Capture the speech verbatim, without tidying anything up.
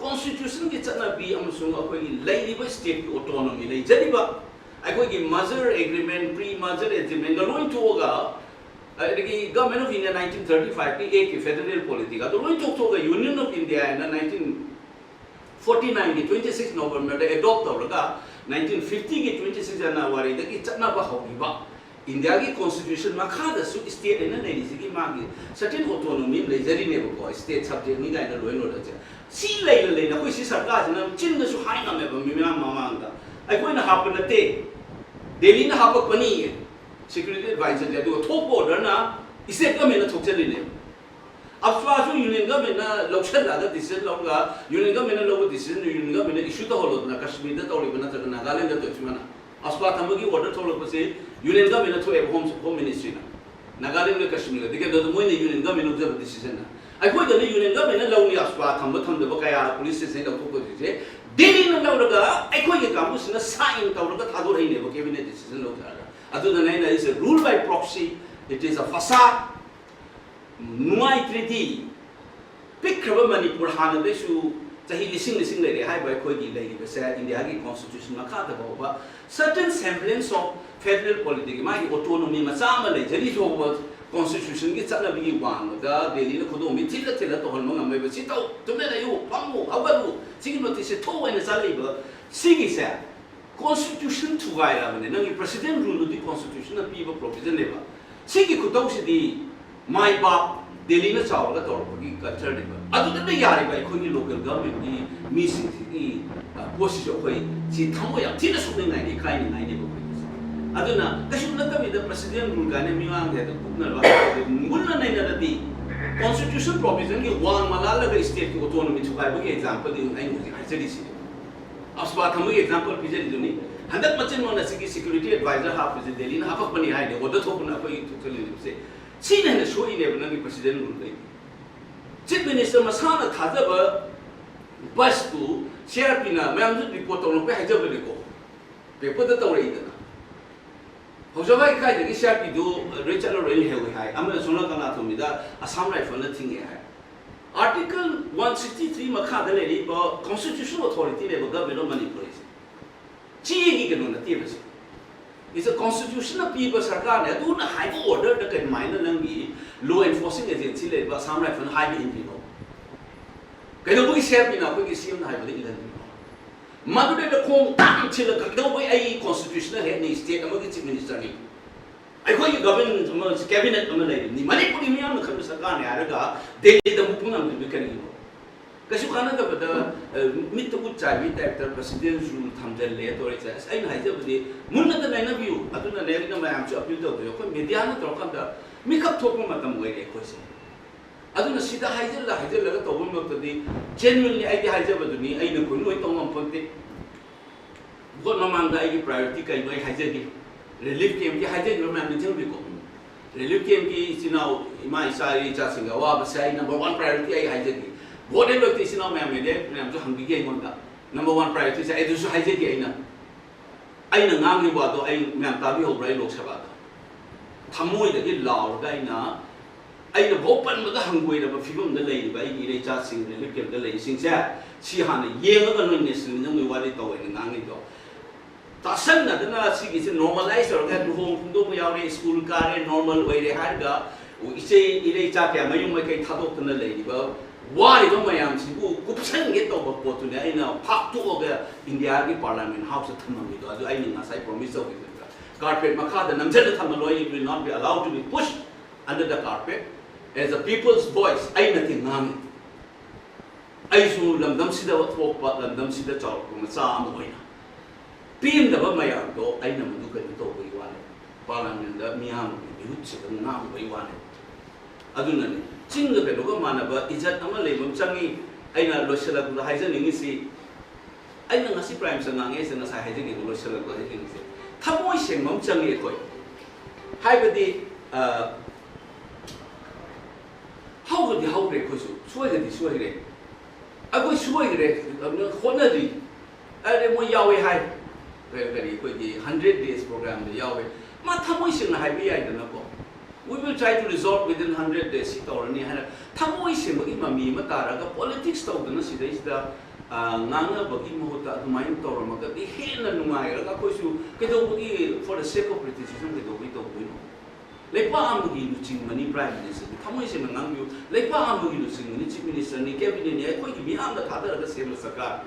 ꯀꯣꯟꯁꯇꯤꯇ꯭ꯌꯨꯁꯟꯒꯤ ꯆꯠꯅꯕꯤ ꯑꯃꯁꯨꯡ ꯑꯩꯈꯣꯏꯒꯤ ꯂꯩꯔꯤꯕ ꯁ꯭ꯇꯦꯠꯀꯤ ꯑꯣꯇꯣꯅꯣꯃꯤ ꯂꯩꯖꯔꯤꯕ ꯑꯩꯈꯣꯏꯒꯤ merger agreement, pre merger agreementꯒ ꯂꯣꯏ ꯊꯣꯛꯑꯒ, ꯑꯗꯒꯤ Government of India nineteen thirty fiveꯀꯤ Actꯀꯤ federal politicꯒ ꯑꯗꯨ ꯂꯣꯏ ꯊꯣꯛꯊꯣꯛꯑꯒ Union of India ꯍꯥꯏꯅ nineteen forty nineꯒꯤ twenty six Novemberꯗ adopt ꯇꯧꯔꯒ nineteen fiftyꯒꯤ twenty six Januaryꯗꯒꯤ ꯆꯠꯅꯕ ꯍꯧꯈꯤꯕ ꯏꯟꯗꯤꯌꯥꯒꯤ ꯀꯣꯟꯁꯇꯤꯇ꯭ꯌꯨꯁꯟ ꯃꯈꯥꯗꯁꯨ ꯁ꯭ꯇꯦꯠ ꯍꯥꯏꯅ ꯂꯩꯔꯤꯁꯤꯒꯤ ꯃꯥꯒꯤ certain autonomy ꯑꯃ ꯂꯩꯖꯔꯤꯅꯦꯕꯀꯣ, ꯁ꯭ꯇꯦꯠ ꯁꯕꯖꯦꯛꯅꯤ ꯀꯥꯏꯅ ꯂꯣꯏ ꯂꯣꯏꯅꯁꯦ꯫ ꯁꯤ ꯂꯩꯅ ꯂꯩꯅ ꯑꯩꯈꯣꯏ ꯁꯤ ꯁꯔꯀꯥꯔꯁꯤꯅ ꯆꯤꯟꯗꯁꯨ ꯍꯥꯏ ꯉꯝꯃꯦꯕ ꯃꯤꯃꯌꯥꯝ ꯃꯃꯥꯡꯗ, ꯑꯩꯈꯣꯏꯅ ꯍꯥꯞꯄ ꯅꯠꯇꯦ, ꯗꯦꯜꯂꯤꯅ ꯍꯥꯞꯄꯛꯄꯅꯤ security advisorꯁꯦ, ꯑꯗꯨꯒ ꯊꯣꯛꯄ orderꯅ state governmentꯅ ꯊꯣꯛꯆꯜꯂꯤꯅꯦꯕ꯫ ꯑꯞꯁ꯭ꯄꯥꯁꯨ Union Governmentꯅ ꯂꯧꯁꯜꯂꯛꯑꯒ decision ꯂꯧꯔꯒ Union Governmentꯅ ꯂꯧꯕ decisionꯗꯨ Union Governmentꯅ issue ꯇꯧꯍꯜꯂꯣꯗꯅ ꯀꯁꯃꯤꯔꯗ ꯇꯧꯔꯤꯕ ꯅꯠꯇ꯭ꯔꯒ ꯅꯥꯒꯥꯂꯦꯟꯗ ꯇꯧꯔꯤꯕ ꯁꯨꯃꯥꯏꯅ꯫ ꯑꯞꯁ꯭ꯄꯥ ꯊꯝꯕꯒꯤ order ꯊꯣꯛꯂꯛꯄꯁꯦ Union Governmentꯅ ꯊꯣꯛꯑꯦꯕ, Home Home Ministryꯅ꯫ ꯅꯥꯒꯥꯂꯦꯟꯒ ꯀꯁꯃꯤꯔꯒꯗꯤ ꯀꯩꯅꯣꯗꯣ ꯃꯣꯏꯅ Union Government ꯂꯧꯖꯕ decisionꯅ꯫ ꯑꯩꯈꯣꯏꯗꯅ Union Governmentꯅ ꯂꯧꯅꯤ ꯑꯞꯁ꯭ꯄꯥ ꯊꯝꯕ ꯊꯝꯗꯕ ꯀꯌꯥ police stationꯗꯒꯤ ꯂꯧꯊꯣꯛꯄꯁꯤꯡꯁꯦ ꯗꯦꯜꯂꯤꯅ ꯂꯧꯔꯒ ꯑꯩꯈꯣꯏꯒꯤ ꯀꯥꯡꯕꯨꯁꯤꯅ sign ꯇꯧꯔꯒ ꯊꯥꯗꯣꯔꯛꯏꯅꯦꯕ cabinet decision ꯂꯧꯊꯔꯒ꯫ ꯑꯗꯨꯅꯅꯦ ꯑꯩꯅ ꯑꯩꯁꯦ rule by proxy, it is a facade, ꯅꯨꯡꯉꯥꯏꯇ꯭ꯔꯤꯗꯤ ꯄꯤꯛꯈ꯭ꯔꯕ Manipur ꯍꯥꯟꯅꯗꯩꯁꯨ ꯆꯍꯤ ꯂꯤꯁꯤꯡ ꯂꯤꯁꯤꯡ ꯂꯩꯔꯦ ꯍꯥꯏꯕ ꯑꯩꯈꯣꯏꯒꯤ ꯂꯩꯔꯤꯕꯁꯦ ꯏꯟꯗꯤꯌꯥꯒꯤ ꯀꯣꯟꯁꯇꯤꯇ꯭ꯌꯨꯁꯟ ꯃꯈꯥꯗ ꯐꯥꯎꯕ certain semblance of federal politicꯒꯤ ꯃꯥꯒꯤ autonomy ꯃꯆꯥ ꯑꯃ ꯂꯩꯖꯔꯤ ꯐꯥꯎꯕ ꯀꯣꯟꯁꯇꯤꯇ꯭ꯌꯨꯁꯟꯒꯤ ꯆꯠꯅꯕꯤꯒꯤ ꯋꯥꯡꯃꯗ ꯗꯦꯜꯂꯤꯅ ꯈꯨꯗꯣꯝꯕꯤ ꯊꯤꯜꯂ ꯊꯤꯜꯂ ꯇꯧꯍꯟꯕ ꯉꯝꯃꯦꯕ꯫ ꯁꯤ ꯇꯧ, ꯇꯨꯃꯤꯟ ꯂꯩꯌꯨ, ꯐꯝꯃꯨ, ꯍꯧꯒꯠꯂꯨ, ꯁꯤꯒꯤ ꯅꯣꯇꯤꯁꯁꯦ ꯊꯣꯛꯑꯣ ꯍꯥꯏꯅ ꯆꯥꯔꯛꯏꯕ ꯁꯤꯒꯤꯁꯦ ꯀꯣꯟꯁꯇꯤꯇ꯭ꯌꯨꯁꯟ ꯊꯨꯒꯥꯏꯔꯕꯅꯦ꯫ ꯅꯪꯒꯤ president ruleꯗꯨꯗꯤ ꯀꯣꯟꯁꯇꯤꯇ꯭ꯌꯨꯁꯟꯅ ꯄꯤꯕ provisionꯅꯦꯕ꯫ ꯁꯤꯒꯤ ꯈꯨꯇꯧꯁꯤꯗꯤ ꯃꯥꯏ ꯄꯥꯛ ꯗꯦꯜꯂꯤꯅ ꯆꯥꯎꯔꯒ ꯇꯧꯔꯛꯄꯒꯤ cultureꯅꯦꯕ꯫ ꯑꯗꯨꯗꯅ ꯌꯥꯔꯤꯕ ꯑꯩꯈꯣꯏꯒꯤ local governmentꯀꯤ ꯃꯤꯁꯤꯡꯁꯤꯒꯤ, ꯑ, ꯄꯣꯠꯁꯤꯁꯨ ꯑꯩꯈꯣꯏ ꯁꯤ ꯊꯃꯣꯏ ꯌꯥꯝ ꯊꯤꯅ ꯁꯣꯛꯅꯤꯡꯉꯥꯏꯅꯤ, ꯏꯀꯥꯏꯅꯤꯡꯉꯥꯏꯅꯦꯕ ꯑꯩꯈꯣꯏꯒꯤꯁꯦ꯫ ꯑꯗꯨꯅ ꯀꯩꯁꯨ ꯅꯠꯇꯕꯤꯗ president rule ꯀꯥꯏꯅ ꯃꯤꯃꯥꯡꯗ ꯍꯦꯛꯇ ꯀꯨꯞꯅꯔꯒ ꯃꯨꯟꯅ ꯅꯩꯅꯔꯗꯤ constitution provisionꯒꯤ ꯋꯥꯡꯃ ꯂꯥꯜꯂꯒ stateꯀꯤ autonomy ꯊꯨꯒꯥꯏꯕꯒꯤ exampleꯗꯤ ꯑꯩꯅ ꯍꯧꯖꯤꯛ ꯍꯥꯏꯖꯔꯤꯁꯤꯅꯦ꯫ ꯑꯞꯁ꯭ꯄꯥ ꯊꯝꯕꯒꯤ example ꯄꯤꯖꯔꯤꯗꯨꯅꯤ꯫ ꯍꯟꯗꯛ ꯃꯆꯤꯟ ꯃꯣꯟ ꯑꯁꯤꯒꯤ security advisor ꯍꯥꯞꯄꯁꯦ ꯗꯦꯜꯂꯤꯅ ꯍꯥꯞꯄꯛꯄꯅꯤ ꯍꯥꯏꯅꯤ, order ꯊꯣꯛꯄꯅ ꯑꯩꯈꯣꯏꯒꯤ ꯊꯣꯛꯆꯜꯂꯤꯕꯁꯦ꯫ ꯁꯤꯅ ꯍꯦꯟꯅ ꯁꯣꯛꯏꯅꯦꯕ ꯅꯪꯒꯤ president ruleꯗꯩꯗꯤ꯫ Chief Minister ꯃꯁꯥꯅ ꯊꯥꯖꯕ busꯇꯨ CRPꯅ ꯃꯌꯥꯝꯁꯨ report ꯇꯧꯔꯛꯄꯩ ꯍꯥꯏꯖꯕꯅꯤꯀꯣ, paperꯗ ꯇꯧꯔꯛꯏꯗꯅ꯫ ꯍꯧꯖꯕꯥꯏ ꯀꯥꯏꯗꯒꯤ CRPꯗꯨ raid ꯆꯠꯂꯔꯣꯏ ꯂꯩꯍꯧꯋꯦ ꯍꯥꯏ, ꯑꯃꯅ ꯁꯣꯝ ꯅꯥꯀꯟ ꯅꯥꯊꯣꯝꯕꯤꯗ Assam Rifleꯅ ꯊꯤꯡꯉꯦ ꯍꯥꯏ꯫ Article one sixty three ꯃꯈꯥꯗ ꯂꯩꯔꯤꯕ constitutional authority ꯅꯦꯕ Government of Manipur ꯁꯦ꯫ ꯆꯦꯒꯤ ꯀꯩꯅꯣ ꯅꯠꯇꯦꯕ ꯁꯤ꯫ It's a constitution ꯅ ꯄꯤꯕ ꯁꯔꯀꯥꯔꯅꯦ꯫ ꯑꯗꯨꯅ ꯍꯥꯏꯕ order ꯗ ꯀꯃꯥꯏꯅ ꯅꯪꯒꯤ law enforcing agency ꯂꯩꯔꯤꯕ Assam Rifle ꯍꯥꯏꯕ ꯏꯟꯗ꯭ꯔꯤꯅꯣ? ꯀꯩꯗꯧꯕꯒꯤ ꯁꯦꯝꯃꯤꯅꯣ ꯑꯩꯈꯣꯏꯒꯤ C M ꯅ ꯍꯥꯏꯕꯗ ꯏꯜꯍꯟꯗ꯭ꯔꯤꯅꯣ? ꯃꯗꯨꯗꯩꯗ ꯈꯣꯡ ꯇꯥꯡ ꯊꯤꯜꯂꯒ ꯀꯩꯗꯧꯕꯒꯤ ꯑꯩ constitutional head ꯅꯤ, state ꯑꯃꯒꯤ Chief Minister ꯅꯤ? ꯑꯩꯈꯣꯏꯒꯤ government ꯑꯃ, cabinet ꯑꯃ ꯂꯩꯔꯤꯕꯅꯤ꯫ ꯃꯅꯤꯄꯨꯔꯒꯤ ꯃꯤꯌꯥꯝꯅ ꯈꯟꯕ ꯁꯔꯀꯥꯔꯅꯦ ꯍꯥꯏꯔꯒ ꯗꯦꯜꯂꯤꯗ ꯑꯃꯨꯛ ꯄꯨꯡ ꯅꯝꯗꯣꯏꯕ ꯀꯔꯤꯒꯤꯅꯣ? ꯀꯩꯁꯨ ꯀꯥꯟꯅꯗꯕꯗ, ꯑ, ꯃꯤꯠꯇ ꯎꯠ ꯆꯥꯏꯕꯒꯤ type ꯇ President's Rule ꯊꯝꯖꯜꯂꯦ ꯇꯧꯔꯤꯁꯦ꯫ ꯑꯁ, ꯑꯩꯅ ꯍꯥꯏꯖꯕꯗꯤ ꯃꯨꯟꯅ ꯅꯩꯅꯕꯤꯌꯨ꯫ ꯑꯗꯨꯅꯅꯦ ꯑꯩꯅ ꯃꯌꯥꯝꯁꯨ appeal ꯇꯧꯗꯣꯏ꯫ ꯑꯩꯈꯣꯏ media ꯅ ꯇꯧꯔꯀꯥꯟꯗ ꯃꯤꯀꯞ ꯊꯣꯛꯄ ꯃꯇꯝ ꯑꯣꯏꯔꯦ ꯑꯩꯈꯣꯏꯁꯦ꯫ ꯑꯗꯨꯅ ꯁꯤꯗ ꯍꯥꯏꯖꯤꯜꯂ ꯍꯥꯏꯖꯤꯜꯂꯒ ꯇꯧꯕ ꯃꯛꯇꯗꯤ genuinely ꯑꯩꯗꯤ ꯍꯥꯏꯖꯕꯗꯨꯅꯤ, ꯑꯩꯅ ꯀꯨꯏꯅ ꯂꯣꯏ ꯇꯧ ꯉꯝꯄꯣꯟꯇꯦ꯫ Vote ꯃꯃꯥꯡꯗ ꯑꯩꯒꯤ priority ꯀꯩꯅꯣ ꯑꯩ ꯍꯥꯏꯖꯒꯦ꯫ Relief camp ꯀꯤ ꯍꯥꯏꯖꯈꯤꯕ ꯃꯌꯥꯝ ꯅꯤꯡꯁꯤꯡꯕꯤꯀꯣ꯫ Relief camp ꯀꯤ ꯏꯆꯤꯟ ꯏꯅꯥꯎ, ꯏꯃꯥ ꯏꯆꯥ, ꯏꯆꯥꯁꯤꯡꯒꯤ ꯑꯋꯥꯕꯁꯦ ꯑꯩ number one priority ꯑꯩ ꯍꯥꯏꯖꯒꯦ꯫ Vote ꯍꯦꯛ ꯂꯣꯏꯕꯗ ꯏꯆꯤꯟ ꯏꯅꯥꯎ ꯃꯌꯥꯝ, media ꯃꯌꯥꯝꯁꯨ ꯍꯪꯕꯤꯒꯦ ꯑꯩꯉꯣꯟꯗ꯫ Number one priority ꯁꯦ ꯑꯩ ꯑꯗꯨꯁꯨ ꯍꯥꯏꯖꯒꯦ ꯑꯩꯅ꯫ ꯑꯩꯅ ꯉꯥꯡꯉꯤꯕ ꯋꯥꯗꯣ ꯑꯩ ꯃꯌꯥꯝ ꯇꯥꯕꯤꯍꯧꯕ꯭ꯔꯥ ꯑꯩ ꯂꯣꯛ ꯁꯚꯥꯗ? ꯊꯃꯣꯏꯗꯒꯤ ꯂꯥꯎꯔꯒ ꯑꯩꯅ, ꯑꯩꯅ ꯚꯣꯠ ꯄꯟꯕꯗ ꯍꯪꯒꯣꯏꯔꯕ ꯐꯤꯕꯝꯗ ꯂꯩꯔꯤꯕ ꯑꯩꯒꯤ ꯏꯔꯩꯆꯥꯁꯤꯡ, relief camp ꯇ ꯂꯩꯔꯤꯁꯤꯡꯁꯦ, ꯁꯤ ꯍꯥꯟꯅ ꯌꯦꯡꯉꯒ ꯅꯣꯏ nationalism ꯒꯤ ꯋꯥꯔꯤ ꯇꯧꯋꯦꯅ ꯉꯥꯡꯉꯤꯗꯣ꯫ ꯇꯥꯁꯟꯅꯗꯅ ꯁꯤꯒꯤꯁꯦ normalize ꯇꯧꯔꯒ ꯂꯨꯍꯣꯡ ꯈꯣꯡꯗꯣꯡꯕ ꯌꯥꯎꯔꯦ, school ꯀꯥꯔꯦ, normal ꯑꯣꯏꯔꯦ ꯍꯥꯏꯔꯒ ꯏꯆꯦ ꯏꯔꯩꯆꯥ ꯀꯌꯥ ꯃꯌꯨꯝ ꯃꯀꯩ ꯊꯥꯗꯣꯛꯇꯅ ꯂꯩꯔꯤꯕ ꯋꯥꯔꯤꯕ ꯃꯌꯥꯝꯁꯤꯕꯨ ꯀꯨꯞꯁꯟꯒꯦ ꯇꯧꯕ ꯄꯣꯠꯇꯨꯅꯦ ꯑꯩꯅ ꯐꯥꯛꯇꯣꯛꯑꯒ India ꯒꯤ Parliament House ꯇ ꯊꯝꯃꯝꯃꯤꯗꯣ꯫ ꯑꯗꯨ ꯑꯩꯅ ꯉꯁꯥꯏ promise ꯇꯧꯈꯤꯕꯗ carpet ꯃꯈꯥꯗ ꯅꯝꯁꯤꯜꯂ ꯊꯝꯃꯜꯂꯣꯏ, it will not be allowed to be pushed under the carpet as a people's voice꯫ ꯑꯩ ꯅꯠꯇꯦ ꯉꯥꯡꯉꯤ꯫ ꯑꯩꯁꯨ ꯂꯝꯗꯝꯁꯤꯗ ꯄꯣꯛꯄ, ꯂꯝꯗꯝꯁꯤꯗ ꯆꯥꯎꯔꯛꯄ ꯃꯆꯥ ꯑꯃ ꯑꯣꯏꯅ ꯄꯦꯟꯗꯕ ꯃꯌꯥꯝꯗꯣ ꯑꯩꯅ ꯃꯗꯨ ꯀꯩꯅꯣ ꯇꯧꯕꯒꯤ ꯋꯥꯅꯦ, Parliament ꯗ ꯃꯤꯌꯥꯝꯒꯤ ꯃꯤꯍꯨꯠꯁꯤꯗ ꯉꯥꯡꯕꯒꯤ ꯋꯥꯅꯦ꯫ ꯑꯗꯨꯅꯅꯦ, ꯆꯤꯡꯒ ꯀꯩꯅꯣꯒ ꯃꯥꯟꯅꯕ ꯏꯖꯠ ꯑꯃ ꯂꯩꯕ ꯑꯃ ꯆꯪꯉꯤ꯫ ꯑꯩꯅ ꯂꯣꯏꯁꯤꯜꯂꯛꯄꯗ ꯍꯥꯏꯖꯅꯤꯡꯉꯤꯁꯤ, ꯑꯩꯅ ꯉꯁꯤ Prime Minister ꯉꯥꯡꯉꯦ ꯍꯥꯏꯁꯦ, ꯉꯁꯥꯏ ꯍꯥꯏꯖꯈꯤꯕ ꯂꯣꯏꯁꯤꯜꯂꯛꯄꯗ ꯍꯥꯏꯖꯅꯤꯡꯉꯤꯁꯦ, ꯊꯃꯣꯏ ꯁꯦꯡꯕ ꯑꯃ ꯆꯪꯉꯤ ꯑꯩꯈꯣꯏ꯫ ꯍꯥꯏꯕꯗꯤ, ꯑ, ꯍꯧꯒꯗꯤ ꯍꯧꯈ꯭ꯔꯦ ꯑꯩꯈꯣꯏꯁꯨ, ꯁꯣꯏꯒꯗꯤ ꯁꯣꯏꯈ꯭ꯔꯦ꯫ ꯑꯩꯈꯣꯏ ꯁꯣꯏꯈ꯭ꯔꯦ, ꯑꯗꯨꯅ ꯍꯣꯠꯅꯔꯤ꯫ ꯑꯗꯩ ꯃꯣꯏ ꯌꯥꯎꯋꯦ ꯍꯥꯏ, ꯀꯔꯤ, ꯀꯔꯤ, ꯑꯩꯈꯣꯏꯒꯤ hundred days program ꯗ ꯌꯥꯎꯋꯦ꯫ ꯃꯥ ꯊꯃꯣꯏ ꯁꯦꯡꯅ ꯍꯥꯏꯕ ꯌꯥꯏꯗꯅꯀꯣ꯫ "We will try to resolve within hundred days" ꯁꯤ ꯇꯧꯔꯅꯤ ꯍꯥꯏꯅ ꯊꯃꯣꯏ ꯁꯦꯡꯕꯒꯤ ꯃꯃꯤ ꯑꯃ ꯇꯥꯔꯒ, politics ꯇꯧꯗꯅ ꯁꯤꯗꯩꯁꯤꯗ, ꯑ, ꯉꯥꯡꯅꯕꯒꯤ ꯃꯍꯨꯠꯇ ꯑꯗꯨꯃꯥꯏꯅ ꯇꯧꯔꯝꯃꯒꯗꯤ ꯍꯦꯟꯅ ꯅꯨꯡꯉꯥꯏꯔꯒ ꯑꯩꯈꯣꯏꯁꯨ ꯀꯩꯗꯧꯕꯒꯤ, for the sake of criticism, ꯀꯩꯗꯧꯕꯒꯤ ꯇꯧꯗꯣꯏꯅꯣ? ꯂꯩꯄꯥꯛ ꯑꯃꯒꯤ ꯂꯨꯆꯤꯡꯕꯅꯤ Prime Minister ꯗꯤ, ꯊꯃꯣꯏ ꯁꯦꯡꯅ ꯉꯥꯡꯕꯤꯌꯨ꯫ ꯂꯩꯄꯥꯛ ꯑꯃꯒꯤ ꯂꯨꯆꯤꯡꯕꯅꯤ, Chief Minister ꯅꯤ, Cabinet ꯅꯤ, ꯑꯩꯈꯣꯏꯒꯤ ꯃꯤꯌꯥꯝꯅ ꯊꯥꯗꯔꯒ ꯁꯦꯝꯕ ꯁꯔꯀꯥꯔ꯫